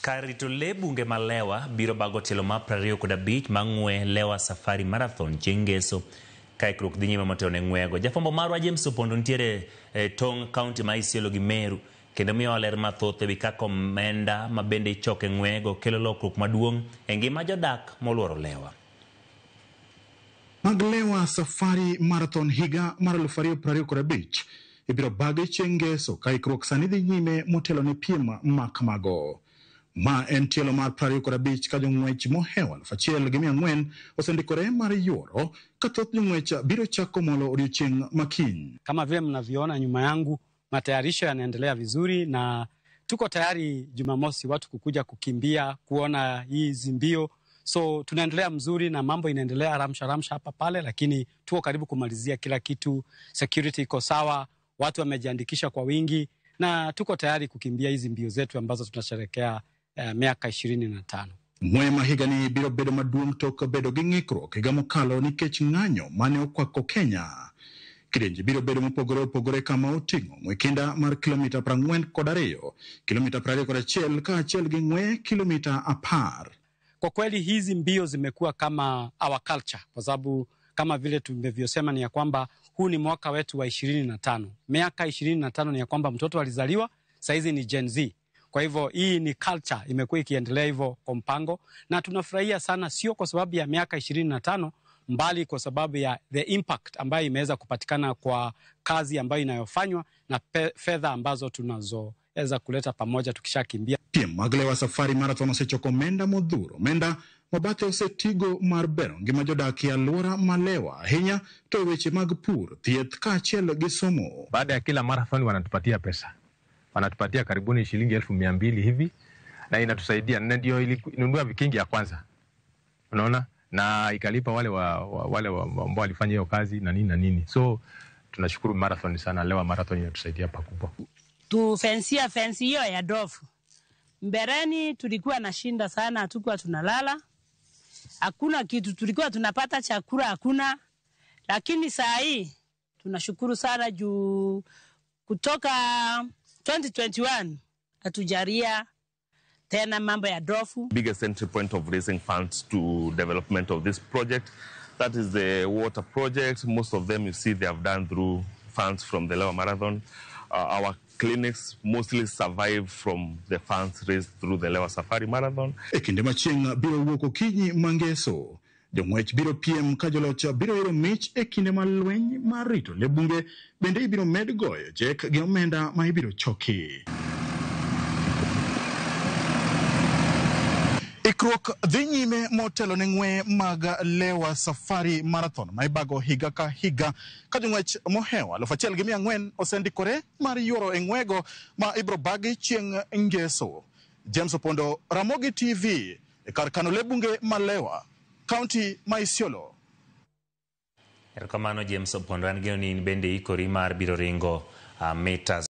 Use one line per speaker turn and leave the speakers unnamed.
Kar rito lee bunge ma Lewa biro bago tielo mar 25 mar ng'we Lewa Safari Marathon chieng' Ngeso ka ikruok dhi nyime motelo ne ng'wego. Jafwambo marwa James Opondo nitiere e tong' kaunti ma Isiolo gi Meru kendo miyowa ler mathoth ewi kaka omenda ma bende ichoko e ng'wego kelo lokruok maduong' e ngima jodak moluoro Lewa.
Mag Lewa Safari Marathon higa mar 2025 ibiro bagi chieng' Ngeso ka ikruok sani dhi nyime motelo ne piem ma kamago. Ma en tielo mar 25 ka jong'wech mohewo 1,400 osendikore mar yuoro ka thoth jong'wech biro chako molo odiochieng' makiny.
Kama vile mnavyoona nyuma yangu, matayarisho yanaendelea vizuri na tuko tayari Jumamosi watu kukuja kukimbia kuona hizi mbio. So tunaendelea mzuri na mambo inaendelea ramsha ramsha hapa pale, lakini tuko karibu kumalizia kila kitu. Security iko sawa, watu wamejiandikisha kwa wingi na tuko tayari kukimbia hizi mbio zetu ambazo tunasherekea miaka 25.
Ng'we ma higani biro bedo maduong' tok bedo gi ng'ikruok higa mokalo nikech ng'anyo mane okwako Kenya. Kidienje biro bedo mopogore opogore kama oting'o ng'we kinda mar kilomita 42, kilomita 21 kaachiel gi ng'we kilomita 10.
Kwa kweli hizi mbio zimekuwa kama our culture, kwa sababu kama vile tumevyosema ni ya kwamba huu ni mwaka wetu wa 25. Miaka 25 ni ya kwamba mtoto alizaliwa, saizi ni Gen Z. Kwa hivyo hii ni culture imekuwa ikiendelea hivyo kwa mpango, na tunafurahia sana, sio kwa sababu ya miaka 25 mbali kwa sababu ya the impact ambayo imeweza kupatikana kwa kazi ambayo inayofanywa na fedha ambazo tunazoweza kuleta pamoja tukishakimbia.
Piem mag Lewa Safari Marathon osechoko omenda modhuro, omenda ma bathe osetigo mar bero ngima jodak e alwora ma Lewa ahinya to e weche mag pur, thieth kaachiel gi somo.
Baada ya kila marathon wanatupatia pesa, wanatupatia karibuni shilingi 200,000 hivi, na inatusaidia na ndio ilinunua vikingi ya kwanza, unaona, na ikalipa wale ambao walifanya hiyo kazi na nini na nini. So tunashukuru marathon sana, Lewa Marathon inatusaidia pakubwa.
Tufensia fensi hiyo ya dofu. Mbeleni tulikuwa na shinda sana, hatukuwa tunalala, hakuna kitu, tulikuwa tunapata chakula hakuna, lakini saa hii tunashukuru sana juu kutoka 2021 hatujaria tena mambo ya dofu.
Biggest entry point of raising funds to development of this project, that is the water project. Most of them you see they have done through funds from the Lewa Marathon. Our clinics mostly survive from the funds raised through the Lewa Safari Marathon.
E kinde ma chieng' biro wuok okinyi mangeso, jong'wech biro piem ka joloch biro yudo mich e kinde ma lweny mar rito le bunge bende ibiro med goyo jek gi omenda ma ibiro choki. Ikruok dhi nyime motelo ne ng'we mag Lewa Safari Marathon ma ibago higa ka higa ka jong'wech mohewo 1,400 osendikore mar yuoro e ng'wego ma ibiro bagi chieng' Ngeso. James Opondo, Ramogi TV, e kar kano le bunge ma Lewa, kaunti ma Isiolo.
Erokamano James Opondo, an geno ni in bende ikori mar biro ringo meters